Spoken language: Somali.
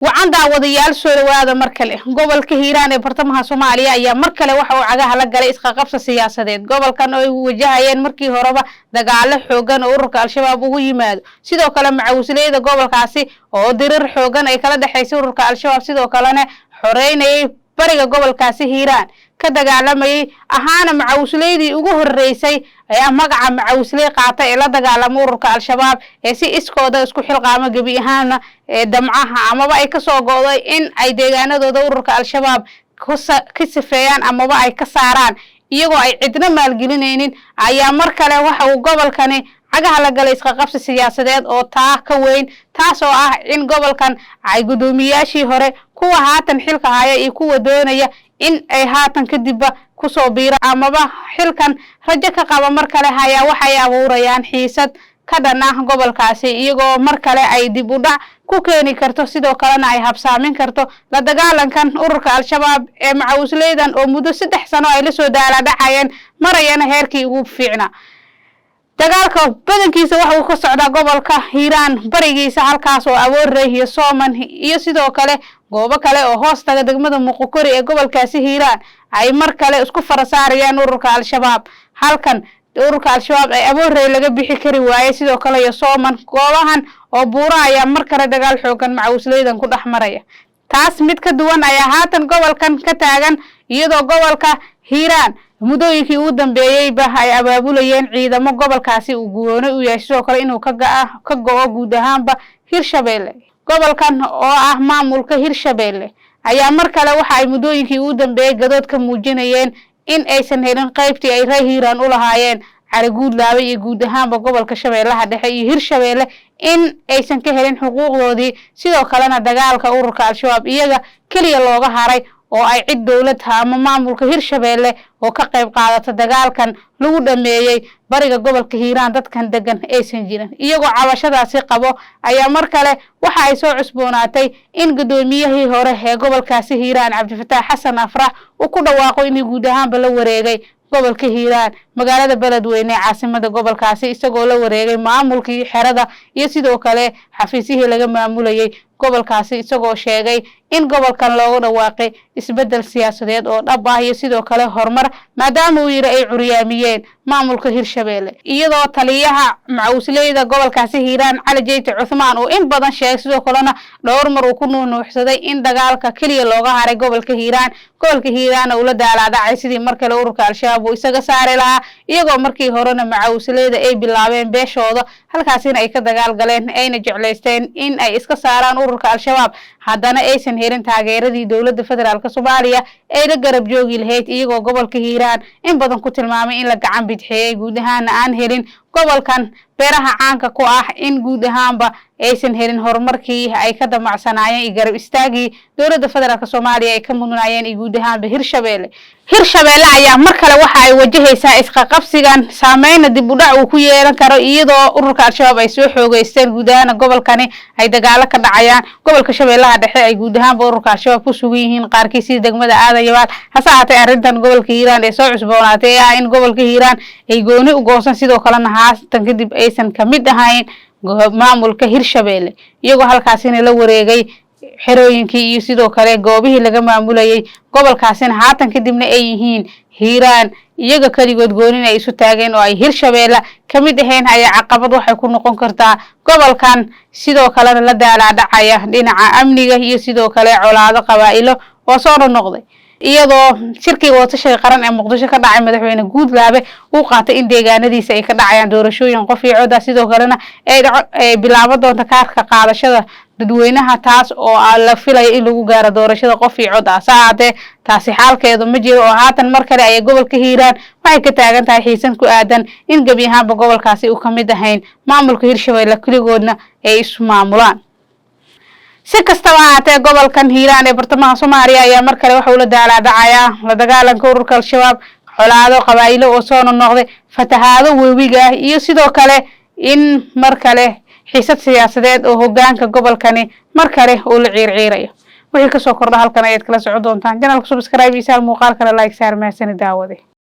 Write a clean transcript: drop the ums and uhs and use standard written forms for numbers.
Wacan daawadayaal, soo dhawaada mar kale. Gobolka Hiiraan ee bartamaha Soomaaliya ayaa mar kale waxa uu cagaha la galay isqaqabsa siyaasadeed. Gobolkan oo ay wajahayeen markii horeba dagaalo xoogan oo ururka Al-Shabaab ugu yimaado, sidoo kale macawisleyda gobolkaasi oo dirir xoogan ay kala dhexaysay ururka Al-Shabaab, sidoo kalena xoreynayay bariga gobolkaasi Hiiraan ka dagaalamayay, ahaana macawisleydii ugu horeysay ayaa magaca macawisley qaata ee la dagaalama ururka Al-Shabaab ee si iskooda isku xilqaamo gebi ahaana ee damcaha amaba ay kasoo go'day in ay deegaanadooda ururka Al-Shabaab ka sifeeyaan amaba ay ka saaraan iyagoo ay cidna maalgelinaynin, ayaa mar kale waxa uu gobolkani cagaha la galay isqaqabsi siyaasadeed oo taa ka weyn, taas oo ah in gobolkan ay guddoomiyaashii hore, kuwa haatan xilka haya iyo kuwa doonaya in ay haatan kadibba kusoo biira amaba xilkan rajo ka qaba mar kale hayaa, waxay abuurayaan xiisad ka dhan ah gobolkaasi, iyagoo mar kale ay dib u dhac ku keeni karto, sidoo kalena ay habsaamin karto la dagaalankan ururka Al-Shabaab ee macawisleydan oo muddo 3 sano ay lasoo daalaadhacayeen, marayana heerkii ugu fiicnaa. Dagaalka badankiisa waxa uu ka socdaa gobolka Hiiraan barigiisa, halkaas oo Aboorey iyo Sooman iyo sidoo kale goobo kale oo hoos taga degmada Muqokori ee gobolkaasi Hiiraan ay mar kale isku fara saarayaan ururka Al-Shabaab. Halkan ururka Al-Shabaab ay Aboorey laga bixi kari waayey, sidoo kale iyo Sooman, goobahan oo buura ayaa mar kale dagaal xoogan macawisleydan ku dhex maraya. Taas mid ka duwan ayaa haatan gobolkan ka taagan, iyadoo gobolka Hiiraan muddooyinkii ugu dambeeyeyba ay abaabulayeen ciidamo gobolkaasi uu gooni u yahay, sidoo kale inuu ka go'o guud ahaanba Hirshabeelle. Gobolkan oo ah maamulka Hirshabeelle ayaa mar kale waxa ay muddooyinkii ugu dambeeyey gadood ka muujinayeen in aysan helin qaybtii ay reer Hiiraan u lahaayeen Cali Guudlaabe iyo guud ahaanba gobolka Shabeellaha Dhexe iyo Hirshabeelle, in aysan ka helin xuquuqdoodii, sidoo kalena dagaalka ururka Al-Shabaab iyaga keliya looga haray oo ay cid dowladha ama maamulka Hirshabeelle oo ka qayb qaadata dagaalkan lagu dhameeyey bariga gobolka Hiiraan dadkan degan aysan jirin. Iyagoo cabashadaasi qabo ayaa mar kale waxa ay soo cusboonaatay in guddoomiyihii hore ee gobolkaasi Hiiraan, Cabdifataax Xasan Afrax, uu ku dhawaaqo inuu guud ahaanba la wareegay gobolka Hiiraan, magaalada Beledweyne ee caasimada gobolkaasi, isagoo la wareegay maamulkii xerada iyo sidoo kale xafiisyihii laga maamulayay gobolkaasi, isagoo sheegay in gobolkan looga dhawaaqay isbedel siyaasadeed oo dhab ah iyo sidoo kale horumar, maadaama uu yidhi ay curyaamiyeen maamulka Hirshabeelle. Iyadoo taliyaha macawisleyda gobolkaasi Hiiraan, Cali Jeyti Cuthmaan, uu in badan sheegay, sidoo kalena dhowr mar uu ku nuunuuxsaday in dagaalka keliya looga haray gobolka Hiiraan, gobolka Hiiraanna ula daalaadhacay sidii mar kale ururka Al-Shabaab uu isaga saari lahaa, iyagoo markii horena macawisleyda ay bilaabeen beeshooda halkaasina ay ka dagaal galeen, ayna jeclaysteen in ay iska saaraan ururka Al-Shabaab, haddana aysan helin taageeradii dowladda federaalka Soomaaliya ay la garab joogi lahayd, iyagoo gobolka Hiiraan in badan ku tilmaamay in la gacan bidxeeyey, guud ahaana aan helin gobolkan beeraha caanka ku ah in guud ahaanba aysan helin horumarkii ay ka damacsanaayeen iyo garab istaagii dowladda federaalka Soomaaliya ay ka mudnaayeen iyo guud ahaanba Hirshabeelle. Hirshabeelle ayaa mar kale waxa ay wajahaysaa isqaqabsigan saameyna dib u dhac uu ku yeelan karo, iyadoo ururka Al-Shabaab ay soo xoogeysteen, guud ahaana gobolkani ay dagaalo ka dhacayaan. Gobolka Shabeellaha Dhexe ay guud ahaanba ururka Al-Shabaab ku sugan yihiin qaarkii, sida degmada Aadan Yabaal. Hase ahaatee, arrintan gobolka Hiiraan ee soo cusboonaatay ee ah in gobolka Hiiraan ay gooni u goosan, sidoo kalena haatan kadib aysan kamid ahayn maamulka Hirshabeelle, iyagoo halkaasina la wareegay xerooyinkii iyo sidoo kale goobihii laga maamulayay gobolkaasina, haatan kadibna ay yihiin Hiiraan iyaga keligood goonin ay isu taageen oo ay Hirshabeelle ka mid ahayn, ayaa caqabad waxay ku noqon kartaa gobolkan, sidoo kalena la daalaadhacaya dhinaca amniga iyo sidoo kale colaado qabaa'ilo oo soo noqnoqday. Iyadoo shirkii wadatashiga qaran ee Muqdisho ka dhacay, madaxweyne Guudlaabe uu qaatay in deegaanadiisa ay ka dhacayaan doorashooyin qof iyo cod ah, sidoo kalena ay bilaaban doonto kaarka qaadashada dadweynaha, taas oo la filayo in lagu gaaro doorashada qof iyo cod ah. Sahaatee taasi xaalkeedu ma jiro, oo haatan mar kale ayay gobolka Hiiraan waxay ka taagan tahay xiisan ku aadan in gebi ahaanba gobolkaasi uu kamid ahayn maamulka Hirshabeelle, keligoodna ay isu maamulaan. Si kastaba ahaatee, gobolkan Hiiraan ee bartamaha Soomaaliya ayaa mar kale waxa uu la daalaadhacayaa la dagaalanka ururka Al-Shabaab, colaado qabaa'ilo oo soo noqnoqday, fatahaado webiga ah iyo sidoo kale in mar kale xiisad siyaasadeed oo hogaanka gobolkani mar kale uu la ciirciirayo. Wixii kasoo kordha halkan ayaad kala socon doontaan. Channelka subscribe iyo saar, muuqaalkana like saar. Mahasani daawade.